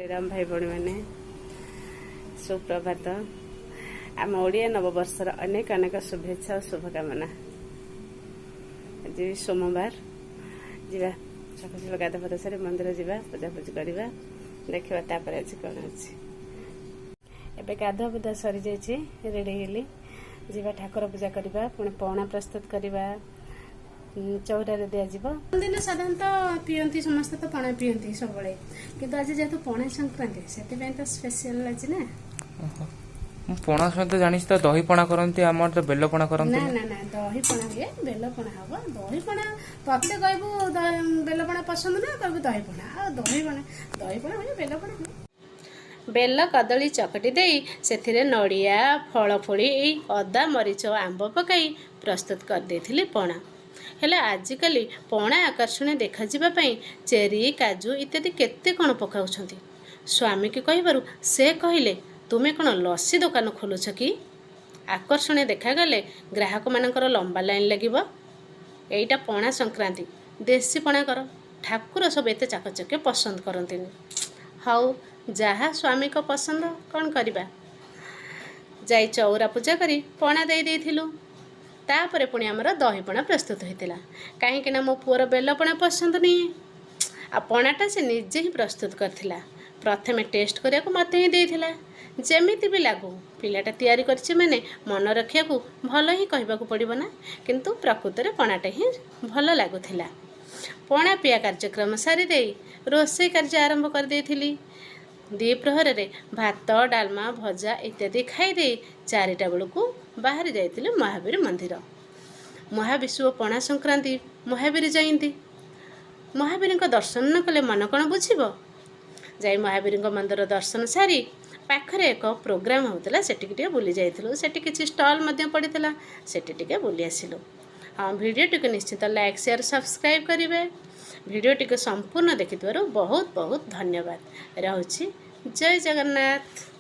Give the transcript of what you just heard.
ଶ୍ରୀରାମ ଭାଇ ଭଉଣୀମାନେ, ସୁପ୍ରଭାତ। ଆମ ଓଡ଼ିଆ ନବବର୍ଷର ଅନେକ ଅନେକ ଶୁଭେଚ୍ଛା ଓ ଶୁଭକାମନା। ଆଜି ସୋମବାର। ଯିବା, ସକାଳୁ ସକାଳୁ ଗାଧୁଆ ପାଧୁଆ ସାରି ମନ୍ଦିର ଯିବା, ପୂଜାପୂଜି କରିବା। ଦେଖିବା ତାପରେ ଆଜି କ'ଣ ଅଛି। ଏବେ ଗାଧୁଆ ପାଧୁଆ ସରିଯାଇଛି, ରେଡ଼ି ହେଲି। ଯିବା, ଠାକୁର ପୂଜା କରିବା, ପୁଣି ପଣା ପ୍ରସ୍ତୁତ କରିବା, ଚଉରାରେ ଦିଆଯିବ। ଦିନ ସାଧାରଣତଃ ପିଅନ୍ତି ସମସ୍ତେ, ତ ପଣା ପିଅନ୍ତି ସବୁବେଳେ, କିନ୍ତୁ ଆଜି ଯେହେତୁ ପଣା ସଂକ୍ରାନ୍ତି, ସେଥିପାଇଁ ତ ସ୍ପେଶିଆଲ ଆଜି ନା। ଓହୋ। ମୁଁ ପଣା ସହିତ ଜାଣିଛି ତ ଦହି ପଣା କରନ୍ତି, ଆମର ତ ବେଲ ପଣା କରନ୍ତି। ନା ନା ନା ଦହି ପଣା ହୁଏ, ବେଲ ପଣା ହବ। ଦହି ପଣା ତତେ କହିବୁ ବେଲ ପଣା ପସନ୍ଦ ନା, କହିବୁ ଦହି ପଣା। ଆଉ ଦହି ପଣା, ଦହି ପଣା ହୁଏ, ବେଲ ପଣା ହୁଏ। ବେଲ କଦଳୀ ଚକଟି ଦେଇ ସେଥିରେ ନଡ଼ିଆ, ଫଳ ଫୋଳି, ଅଦା, ମରିଚ, ଆମ୍ବ ପକାଇ ପ୍ରସ୍ତୁତ କରିଦେଇଥିଲି ପଣା। ହେଲେ ଆଜିକାଲି ପଣା ଆକର୍ଷଣୀୟ ଦେଖାଯିବା ପାଇଁ ଚେରି, କାଜୁ ଇତ୍ୟାଦି କେତେ କ'ଣ ପକାଉଛନ୍ତି। ସ୍ୱାମୀକି କହିବାରୁ ସେ କହିଲେ, "ତୁମେ କ'ଣ ଲସି ଦୋକାନ ଖୋଲୁଛ କି? ଆକର୍ଷଣୀୟ ଦେଖାଗଲେ ଗ୍ରାହକମାନଙ୍କର ଲମ୍ବା ଲାଇନ୍ ଲାଗିବ। ଏଇଟା ପଣା ସଂକ୍ରାନ୍ତି, ଦେଶୀ ପଣା କର। ଠାକୁର ସବୁ ଏତେ ଚାକଚକ୍ୟ ପସନ୍ଦ କରନ୍ତିନି।" ହଉ, ଯାହା ସ୍ୱାମୀଙ୍କ ପସନ୍ଦ, କ'ଣ କରିବା? ଯାଇ ଚଉରା ପୂଜା କରି ପଣା ଦେଇ ଦେଇଥିଲୁ। ତାପରେ ପୁଣି ଆମର ଦହି ପଣା ପ୍ରସ୍ତୁତ ହୋଇଥିଲା, କାହିଁକିନା ମୋ ପୁଅର ବେଲପଣା ପସନ୍ଦ ନୁହେଁ। ଆଉ ପଣାଟା ସେ ନିଜେ ହିଁ ପ୍ରସ୍ତୁତ କରିଥିଲା। ପ୍ରଥମେ ଟେଷ୍ଟ କରିବାକୁ ମୋତେ ହିଁ ଦେଇଥିଲା। ଯେମିତି ବି ଲାଗୁ, ପିଲାଟା ତିଆରି କରିଛି ମାନେ ମନ ରଖିବାକୁ ଭଲ ହିଁ କହିବାକୁ ପଡ଼ିବ ନା। କିନ୍ତୁ ପ୍ରକୃତରେ ପଣାଟା ହିଁ ଭଲ ଲାଗୁଥିଲା। ପଣା ପିଆ କାର୍ଯ୍ୟକ୍ରମ ସାରିଦେଇ ରୋଷେଇ କାର୍ଯ୍ୟ ଆରମ୍ଭ କରିଦେଇଥିଲି। ଦ୍ୱିପ୍ରହରରେ ଭାତ, ଡାଲମା, ଭଜା ଇତ୍ୟାଦି ଖାଇଦେଇ 4ଟା ବେଳକୁ ବାହାରି ଯାଇଥିଲି ମହାବୀର ମନ୍ଦିର। ମହାବିଷୁବ ପଣା ସଂକ୍ରାନ୍ତି, ମହାବୀର ଜୟନ୍ତୀ। ମହାବୀରଙ୍କ ଦର୍ଶନ ନ କଲେ ମନ କ'ଣ ବୁଝିବ? ଯାଇ ମହାବୀରଙ୍କ ମନ୍ଦିର ଦର୍ଶନ ସାରି ପାଖରେ ଏକ ପ୍ରୋଗ୍ରାମ ହେଉଥିଲା, ସେଠିକି ଟିକେ ବୁଲି ଯାଇଥିଲୁ। ସେଠି କିଛି ଷ୍ଟଲ୍ ମଧ୍ୟ ପଡ଼ିଥିଲା, ସେଠି ଟିକେ ବୁଲି ଆସିଲୁ। ହଁ, ଭିଡ଼ିଓଟିକୁ ନିଶ୍ଚିତ ଲାଇକ୍, ସେୟାର, ସବସ୍କ୍ରାଇବ୍ କରିବେ। ଭିଡ଼ିଓଟିକୁ ସମ୍ପୂର୍ଣ୍ଣ ଦେଖିଥିବାରୁ ବହୁତ ବହୁତ ଧନ୍ୟବାଦ। ରହୁଛି, ଜୟ ଜଗନ୍ନାଥ।